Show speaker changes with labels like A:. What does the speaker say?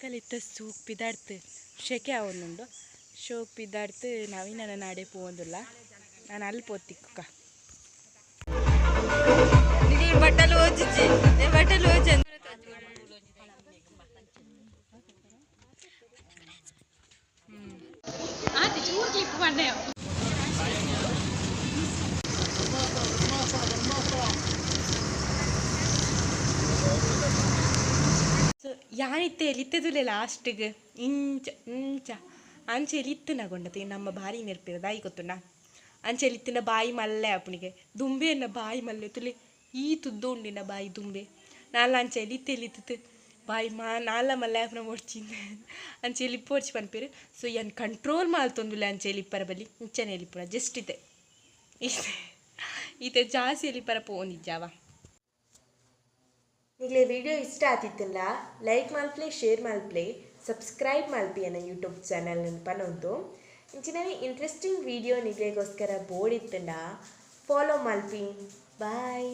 A: ಕಲಿತ ಸೂಕ್ ಪಿದಾಡ್ತು ಶೆಕೆ ಆವೊಂದುಂಡು ಶೋಕ್ ಪಿದಾಡ್ತು ನವೀನನ ನಾಡೆ ಪೋವೊಂದುಲ್ಲ ನಾನು ಅಲ್ಲಿ ಪೋತಿಕ್ಕ
B: ಬಟ್ಟಲು ಓಜಿಜ್ಜಿ ಬಟ್ಟಲು ಓಜಿ.
A: ಸೊ ಯಾನಿತ್ತೆ ಎಲಿತ್ತೆದುಲೆ ಲಾಸ್ಟಿಗೆ ಇಂಚ ಇಂಚ ಅಂಚೆ ಎಲಿತ್ತು ನಗೊಂಡತೆ ನಮ್ಮ ಭಾರಿ ನೆರ್ಪಿರ ದಾಯಿ ಗೊತ್ತುಂಡ ಅಂಚೆ ಎಲಿತ್ತಿನ ಬಾಯಿ ಮಲ್ಲೆ ಅಪ್ಪನಿಗೆ ದುಂಬೆ ಎನ್ನ ಬಾಯಿ ಮಲ್ಲೆ ತುಲೆ ಈ ತುದ್ದು ಉಂಡಿನ ಬಾಯಿ ದುಂಬೆ ನಾಲ ಅಂಚೆ ಎಲಿತ್ತೆ ಎಲಿತ್ತು ಬಾಯಿ ಮಾ ನಾಲ ಮಲ್ಲೆ ಆಪುನ ಒಡ್ಚಿಂದ ಅಂಚೆ ಎಲಿಪ್ಪು ಪನ್ಪೇರು. ಸೊ ಏನ್ ಕಂಟ್ರೋಲ್ ಮಾಲ್ತೊಂದುಲೆ ಅಂಚೆ ಎಲಿಪ್ಪರ ಬಲ್ಲಿ ಇಂಚನೆ ಎಲಿಪ್ಪುನ ಜಸ್ಟ್ ಇತ್ತೆ ಇತ್ತೆ ಈತೆ ಜಾಸ್ತಿ ಎಲಿಪ್ಪರ ಪೋಂದಿಜ್ಜಾವ. ನಿಗ್ಲೆ ವಿಡಿಯೋ ಇಷ್ಟ ಆತಿತ್ತಲ್ಲ ಲೈಕ್ ಮಲ್ಪ್ಲೆ, ಶೇರ್ ಮಲ್ಪ್ಲೆ, ಸಬ್ಸ್ಕ್ರೈಬ್ ಮಲ್ಪಿ ಎನ್ನ ಯೂಟ್ಯೂಬ್ ಚಾನಲ್ ಪನೊಂದು. ಇಂಚಿನ ಇಂಟ್ರೆಸ್ಟಿಂಗ್ ವಿಡಿಯೋ ನಿಗ್ಲೆಗೋಸ್ಕರ ಬೋರ್ಡ್ ಇತ್ತಂಡ ಫಾಲೋ ಮಲ್ಪಿ. ಬಾಯ್.